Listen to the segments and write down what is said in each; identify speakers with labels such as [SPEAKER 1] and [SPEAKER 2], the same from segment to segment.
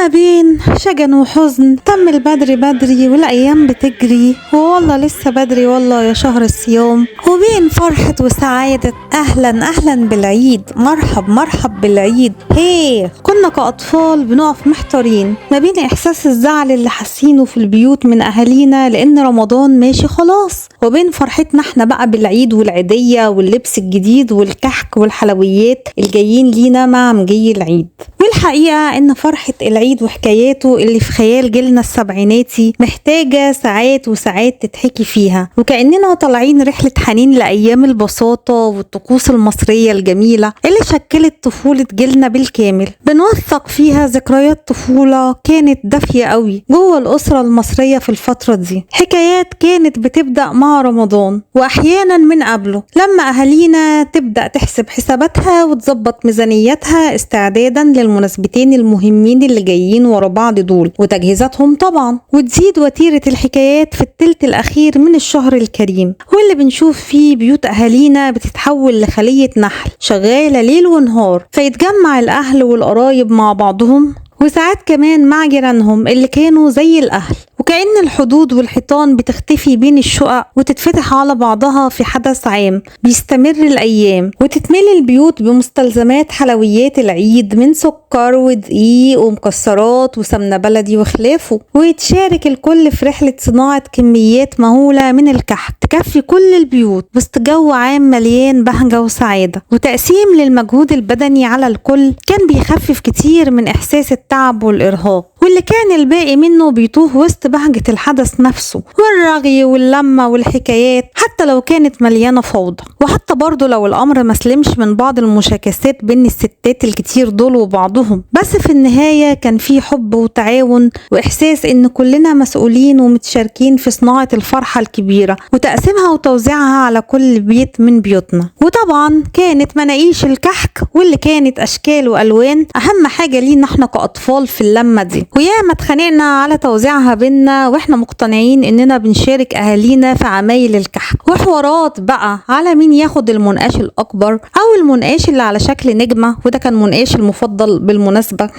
[SPEAKER 1] وما بين شجن وحزن تم البدري بدري والأيام بتجري، والله لسه بدري والله يا شهر الصيام. وبين فرحة وسعادة أهلا أهلا بالعيد، مرحب مرحب بالعيد. هي كنا كأطفال بنقف محتارين ما بين إحساس الزعل اللي حاسينه في البيوت من أهالينا لأن رمضان ماشي خلاص، وبين فرحتنا احنا بقى بالعيد والعيدية واللبس الجديد والكحك والحلويات الجايين لينا مع مجي العيد. والحقيقة إن فرحة العيد وحكاياته اللي في خيال جيلنا السبعيناتي محتاجة ساعات وساعات تتحكي فيها، وكأننا طالعين رحلة حنين لأيام البساطة والطقوس المصرية الجميلة اللي شكلت طفولة جيلنا بالكامل. بنوثق فيها ذكريات طفولة كانت دافية قوي جوه الأسرة المصرية في الفترة دي، حكايات كانت بتبدأ مع رمضان وأحيانا من قبله، لما أهالينا تبدأ تحسب حساباتها وتظبط ميزانيتها استعدادا للمناسبتين المهمين اللي جايين ورا بعض دول وتجهيزاتهم طبعا، وتزيد وتيرة الحكايات في الثلث الأخير من الشهر الكريم، واللي بنشوف فيه بيوت أهالينا بتتحول لخلية نحل شغالة ليل ونهار، فيتجمع الأهل والقرايب مع بعضهم وساعات كمان مع جيرانهم اللي كانوا زي الأهل، وكأن الحدود والحيطان بتختفي بين الشقق وتتفتح على بعضها في حدث عام بيستمر الأيام، وتتملي البيوت بمستلزمات حلويات العيد من سكر ودقيق ومكسرات وسمنة بلدي وخلافه، ويتشارك الكل في رحلة صناعة كميات مهولة من الكحك تكفي كل البيوت وسط جو عام مليان بهجة وسعادة. وتقسيم للمجهود البدني على الكل كان بيخفف كتير من إحساس التعب والإرهاق، واللي كان الباقي منه بيتوه وسط بهجة الحدث نفسه والرغي واللمة والحكايات حتى لو كانت مليانة فوضى، وحتى برضو لو الأمر مسلمش من بعض المشاكسات بين الستات الكتير دول وبعضهم، بس في النهاية كان في حب وتعاون وإحساس إن كلنا مسؤولين ومتشاركين في صناعة الفرحة الكبيرة وتقسيمها وتوزيعها على كل بيت من بيوتنا. وطبعا كانت مناقيش الكحك واللي كانت أشكال وألوان أهم حاجة لينا احنا كأطفال في اللمة دي، وياما اتخانقنا على توزيعها بينا واحنا مقتنعين اننا بنشارك اهالينا في عمايل الكحك، وحوارات بقى على مين ياخد المنقاش الاكبر او المنقاش اللي على شكل نجمة، وده كان منقاش المفضل بالمناسبة،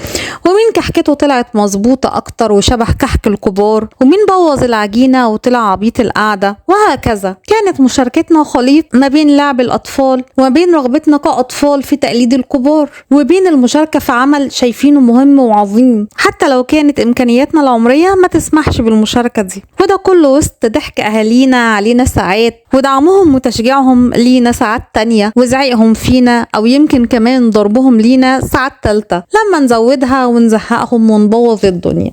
[SPEAKER 1] ومين كحكته طلعت مظبوطة اكتر وشبه كحك الكبار، ومين بوظ العجينة وطلع عبيط القعدة، وهكذا. كانت مشاركتنا خليط ما بين لعب الاطفال وما بين رغبتنا كاطفال في تقليد الكبار، وبين المشاركة في عمل شايفينه مهم وعظيم حتى لو كانت امكانياتنا العمريه ما تسمحش بالمشاركه دي. وده كله وسط ضحك اهالينا علينا ساعات، ودعمهم وتشجيعهم لينا ساعات تانية، وزعيقهم فينا او يمكن كمان ضربهم لينا ساعات تالتة لما نزودها ونزهقهم ونبوظ الدنيا.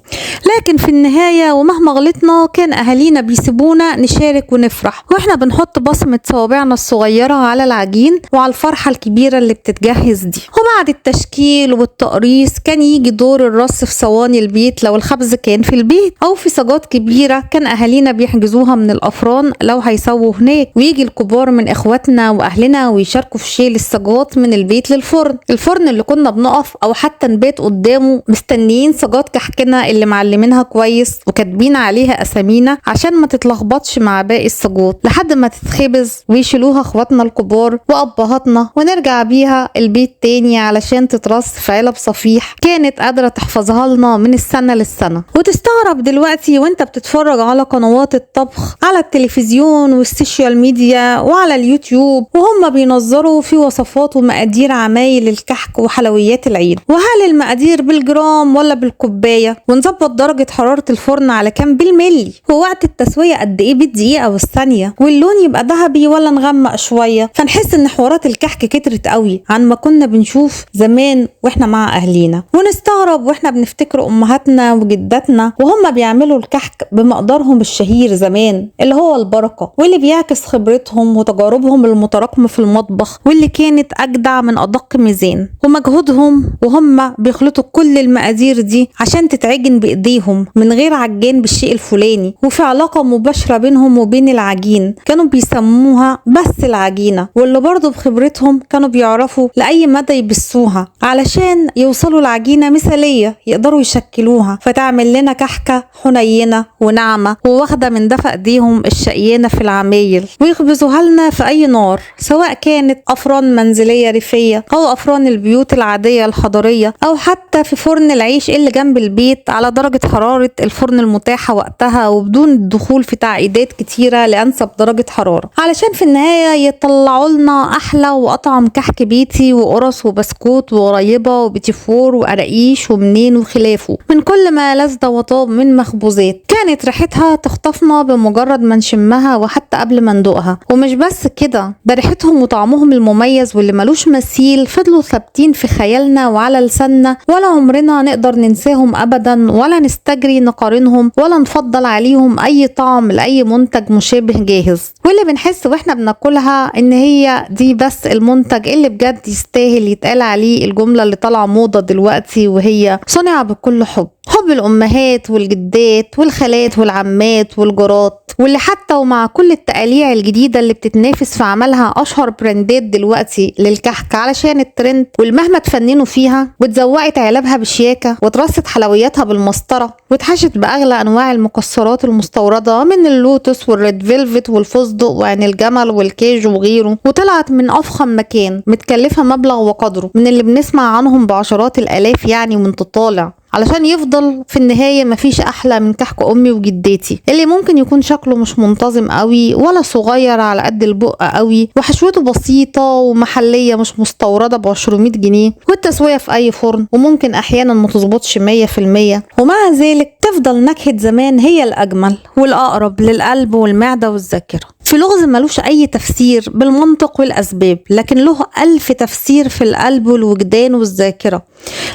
[SPEAKER 1] لكن في النهايه ومهما غلطنا كان اهالينا بيسيبونا نشارك ونفرح، واحنا بنحط بصمه صوابعنا الصغيره على العجين وعلى الفرحه الكبيره اللي بتتجهز دي. وبعد التشكيل والتقريص كان يجي دور الرص في صواني البيت لو الخبز كان في البيت، او في صاجات كبيره كان اهالينا بيحجزوها من الافران لو هيسووا هناك، ويجي الكبار من اخواتنا واهلنا ويشاركوا في شيل الصاجات من البيت للفرن، الفرن اللي كنا بنقف او حتى نبات قدامه مستنيين صاجات كحكنا اللي معلمينها كويس وكاتبين عليها اسامينا عشان ما تتلخبطش مع باقي الصاجات لحد ما تتخبز ويشيلوها اخواتنا الكبار وابهاتنا ونرجع بيها البيت تاني علشان تترص في علب صفيح كانت قادره تحفظها لنا من السنة للسنة. وتستغرب دلوقتي وانت بتتفرج على قنوات الطبخ على التلفزيون وال social media وعلى اليوتيوب وهم بينظروا في وصفات ومقادير عمايل الكحك وحلويات العيد، وهل المقادير بالجرام ولا بالكوباية، ونظبط درجة حرارة الفرن على كام بالملي، ووقت التسوية قد ايه بالدقيقة والثانية، واللون يبقى ذهبي ولا نغمق شوية. فنحس ان حوارات الكحك كترت قوي عن ما كنا بنشوف زمان واحنا مع اهلينا، ونستغرب واحنا بنفتكر امهاتنا وجداتنا وهم بيعملوا الكحك بمقدارهم الشهير زمان اللي هو البركة، واللي بيعكس خبرتهم وتجاربهم المتراكمة في المطبخ واللي كانت أجدع من أدق ميزان، ومجهودهم وهم بيخلطوا كل المقادير دي عشان تتعجن بإيديهم من غير عجان بالشيء الفلاني، وفي علاقة مباشرة بينهم وبين العجين كانوا بيسموها بس العجينة، واللي برضو بخبرتهم كانوا بيعرفوا لأي مدى يبسوها علشان يوصلوا العجينة مثالية يقدروا يشكلوها يشكلوها، فتعمل لنا كحكة حنينة وناعمة وواخدة من دفء ايديهم الشقيانة في العمايل، ويخبزوها لنا في اي نار، سواء كانت افران منزلية ريفية او افران البيوت العادية الحضرية، او حتى في فرن العيش اللي جنب البيت على درجة حرارة الفرن المتاحة وقتها، وبدون الدخول في تعقيدات كتيرة لأنسب درجة حرارة، علشان في النهاية يطلعوا لنا أحلى وأطعم كحك بيتي وقرص وبسكوت وغريبة وبيتيفور وقراقيش ومنين وخلافه من كل ما لذ وطاب من مخبوزات كانت ريحتها تخطفنا بمجرد ما نشمها وحتى قبل ما ندوقها. ومش بس كده، ده ريحتهم وطعمهم المميز واللي ملوش مثيل فضلوا ثابتين في خيالنا وعلى لساننا، ولا عمرنا نقدر ننساهم أبدا، ولا نستجري نقارنهم، ولا نفضل عليهم أي طعم لأي منتج مشابه جاهز. واللي بنحس واحنا بناكلها ان هي دي بس المنتج اللي بجد يستاهل يتقال عليه الجملة اللي طالعة موضة دلوقتي، وهي صنع بكل حب. حب الأمهات والجدات والخالات والعمات والجارات، واللي حتى ومع كل التقاليع الجديدة اللي بتتنافس في عملها أشهر براندات دلوقتي للكحك علشان الترند، والمهما تفننوا فيها وتزوقت علبها بشياكة وترصت حلوياتها بالمسطرة واتحشت بأغلى أنواع المكسرات المستوردة من اللوتس وال red velvet والفستق وعين الجمل والكاجو وغيره، وطلعت من أفخم مكان متكلفة مبلغ وقدره من اللي بنسمع عنهم بعشرات الآلاف يعني وانت طالع، علشان يفضل في النهاية مفيش أحلى من كحك أمي وجدتي اللي ممكن يكون شكله مش منتظم قوي ولا صغير على قد البق قوي، وحشوته بسيطة ومحلية مش مستوردة ب200 جنيه، والتسوية في أي فرن وممكن أحيانا ما تظبطش 100%، ومع ذلك تفضل نكهة زمان هي الأجمل والأقرب للقلب والمعدة والذاكرة. في لغز ملوش أي تفسير بالمنطق والأسباب، لكن له 1000 تفسير في القلب والوجدان والذاكرة،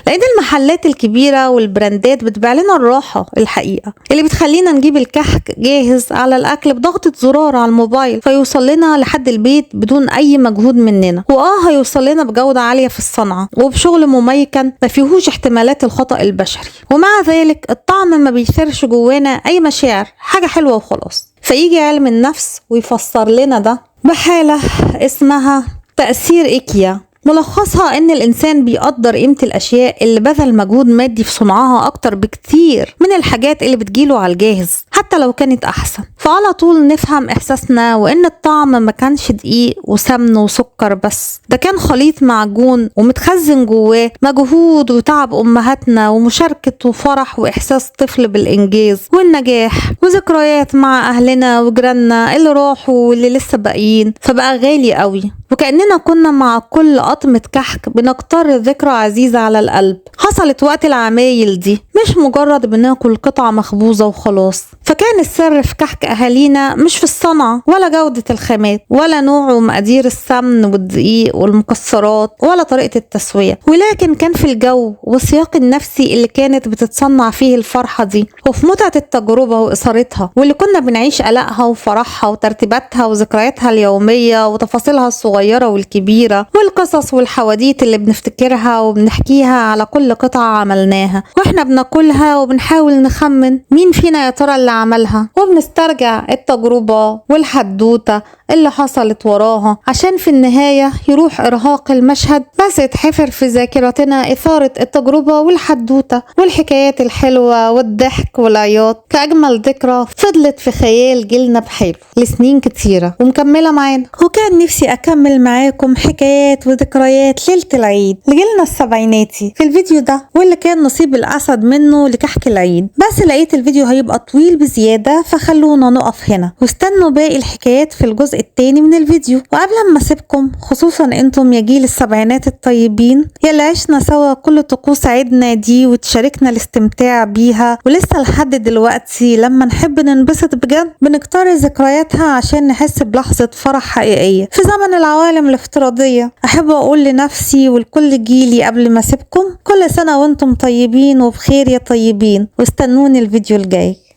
[SPEAKER 1] لأن المحلات الكبيرة والبراندات بتبيع لنا الراحة الحقيقة اللي بتخلينا نجيب الكحك جاهز على الأكل بضغطة زرار على الموبايل، فيوصل لنا لحد البيت بدون أي مجهود مننا، وآه هيوصل لنا بجودة عالية في الصنعة وبشغل مميكن ما فيهوش احتمالات الخطأ البشري، ومع ذلك الطعم ما بيثيرش جوانا أي مشاعر، حاجة حلوة وخلاص. فيجي علم النفس ويفسر لنا ده بحالة اسمها تأثير إيكيا، ملخصها ان الانسان بيقدر قيمة الاشياء اللي بذل مجهود مادي في صنعها اكتر بكتير من الحاجات اللي بتجيله على الجاهز حتى لو كانت احسن. فعلى طول نفهم احساسنا وان الطعم ما كانش دقيق وسمن وسكر بس، ده كان خليط معجون ومتخزن جواه مجهود وتعب امهاتنا ومشاركة وفرح واحساس طفل بالانجاز والنجاح وذكريات مع اهلنا وجيراننا اللي راحوا واللي لسه باقيين، فبقى غالي قوي، وكأننا كنا مع كل قطمة كحك بنقتر ذكرى عزيزة على القلب حصلت وقت العمايل دي، مش مجرد بناكل قطعة مخبوزة وخلاص. فكان السر في كحك أهالينا مش في الصنعة ولا جودة الخامات ولا نوع ومقادير السمن والدقيق والمكسرات ولا طريقة التسوية، ولكن كان في الجو والسياق النفسي اللي كانت بتتصنع فيه الفرحة دي، وفي متعة التجربة وإثارتها واللي كنا بنعيش قلقها وفرحها وترتيباتها وذكرياتها اليومية وتفاصيلها الصغيرة والكبيرة والقصص والحواديت اللي بنفتكرها وبنحكيها على كل قطعة عملناها واحنا بناكلها، وبنحاول نخمن مين فينا يا ترى اللي عملها، وبنسترجع التجربة والحدوتة اللي حصلت وراها، عشان في النهاية يروح إرهاق المشهد بس يتحفر في ذاكرتنا إثارة التجربة والحدوتة والحكايات الحلوة والضحك والعياط كأجمل ذكرى فضلت في خيال جيلنا بحاله لسنين كتيرة ومكملة معانا. وكان نفسي أكمل معاكم حكايات وذكريات ليلة العيد لجيلنا السبعيناتي في الفيديو ده، واللي كان نصيب الأسد منه لكحك العيد، بس لقيت الفيديو هيبقى طويل بزيادة فخلونا نقف هنا واستنوا باقي الحكايات في الجزء التاني من الفيديو. وقبل ما اسيبكم، خصوصا انتم يا جيل السبعينات الطيبين يلي عشنا سوا كل طقوس عيدنا دي وتشاركنا الاستمتاع بيها، ولسه لحد دلوقتي لما نحب ننبسط بجد بنكتر ذكرياتها عشان نحس بلحظة فرح حقيقية في زمن العوالم الافتراضية. احب اقول لنفسي ولكل جيلي قبل ما اسيبكم، كل سنة وانتم طيبين وبخير يا طيبين، واستنوني الفيديو الجاي.